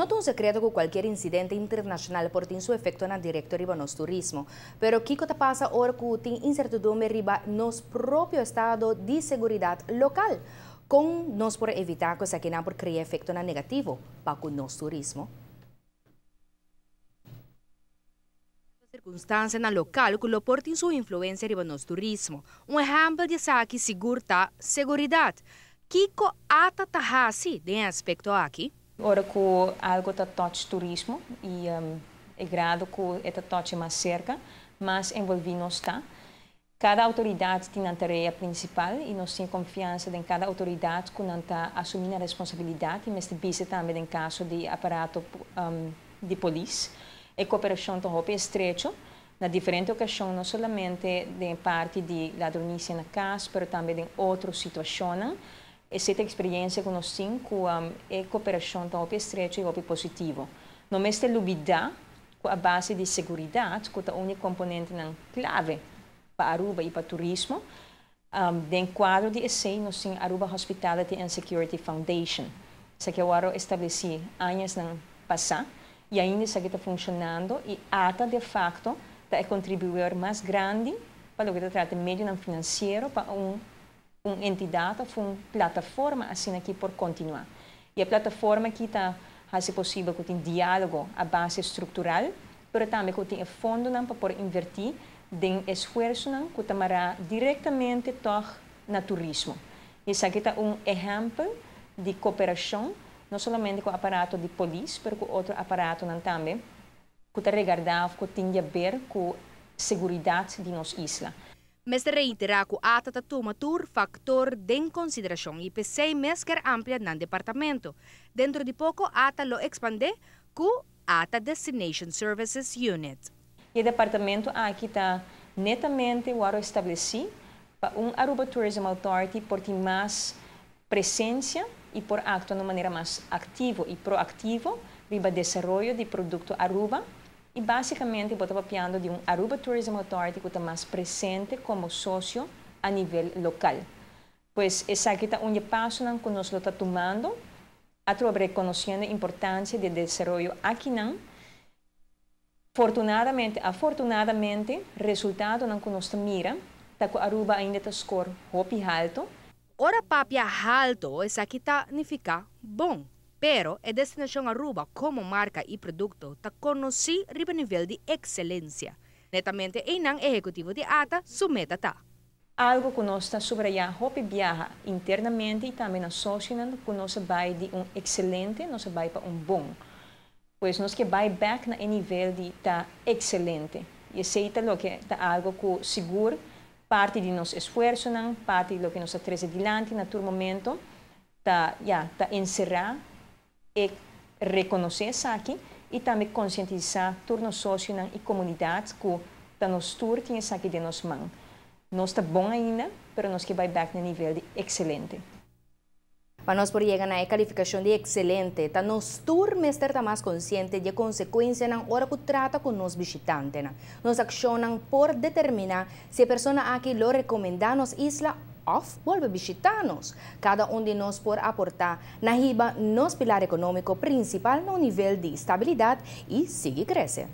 No ta un secreto cu cualkier incidente internacional por tin su efecto na directo riba nos turismo. Pero kico ta pasa ora cu tin incertidumbre riba nos propio estado di seguridad local? Con nos por evita cu esaki por crea efecto na negativo pa cu nos turismo? Circunstancia na local cu lo por tin su influencia riba nos turismo. Un ehempel di esaki sigur ta seguridad. Kico ATA ta haci den e aspecto aki? Ora cu algo ta touch turismo y e grado cu e ta touch mas cerca, mas envolvi nos ta. Cada autoridad tin nan tarea principal y nos tin confiansa den cada autoridad cu nan ta asumi nan responsabilidad y mester bisa tambe den caso di aparato di polis. E cooperacion ta hopi estrecho na diferente ocasion, no solamente den parti di ladronicia na cas, pero tambe den otro situacionnan. Esey ta experiencia cu nos tin cu e cooperacion ta hopi estrecho y hopi positivo. No mester lubida cu a base di seguridad, cu ta un di e componentenan clave pa Aruba y pa turismo, den cuadro di esey nos tin Aruba Hospitality and Security Foundation. Esaki a worde estableci añasnan pasa y ainda esaki ta funcionando y ata de facto ta e contribuidor mas grandi pa loke ta trata medionan financiero pa un entidad of un plataforma asina aki por continua. Y e plataforma aki ta haci posibel cu tin dialogo a base structural, pero tambe cu tin e fondonan pa por inverti den esfuerzonan cu ta mara directamente toch na turismo. Y esaki ta un ehempel di cooperacion, no solamente cu aparato di polis, pero cu otro aparatonan tambe cu ta regarda of cu tin di haber cu seguridad di nos isla. Mester reitera cu ATA ta tuma tur factor den consideracion y p'esey mes kier amplia nan departamento. Dentro di poco ATA lo expande cu ATA Destination Services Unit. E departamento aki ta netamente worde estableci pa un Aruba Tourism Authority por tin mas presencia y por actua di un manera mas activo y proactivo riba desaroyo di producto Aruba y basicamente bo ta papiando di un Aruba Tourism Authority cu ta mas presente como socio a nivel local. Pues esaki ta un pasonan cu nos lo ta tumando, atrobe reconociendo e importancia di desaroyo akinan. Fortunadamente, afortunadamente, resultadonan cu nos ta mira, ta cu Aruba ainda ta score hopi halto. Ora papia halto, esaki ta significa bon. Pero e destinacion Aruba como marca y producto ta conoci riba nivel di excelencia. Netamente eynan ehecutivo di ATA su meta ta. Algo cu nos ta subraya hopi biaha internamente y tambe na socionan cu nos a bay di un excelente, nos a bay pa un bon. Pues nos kier bay back na e nivel di ta excelente. Y esey ta loke ta algo cu sigur parti di nos esfuerzonan, parti di loke nos a trece dilanti na tur momento, ta, ja, ta encera y reconoce esaki y tambe concientisa tur nos socionan y comunidad cu ta nos tur tin esaki den nos man. Nos ta bon ainda, pero nos kier bay back na nivel di excelente. Pa nos por yega na e calificacion di excelente, ta nos tur mester ta mas consciente di e consecuencianan ora cu trata cu nos bishitantenan. Nos accionnan por determina si e persona aki lo recomenda nos isla of bolbe bishita nos. Cada un di nos por aporta na hiba nos pilar economico principal na un nivel di stabilidad y sigui crece.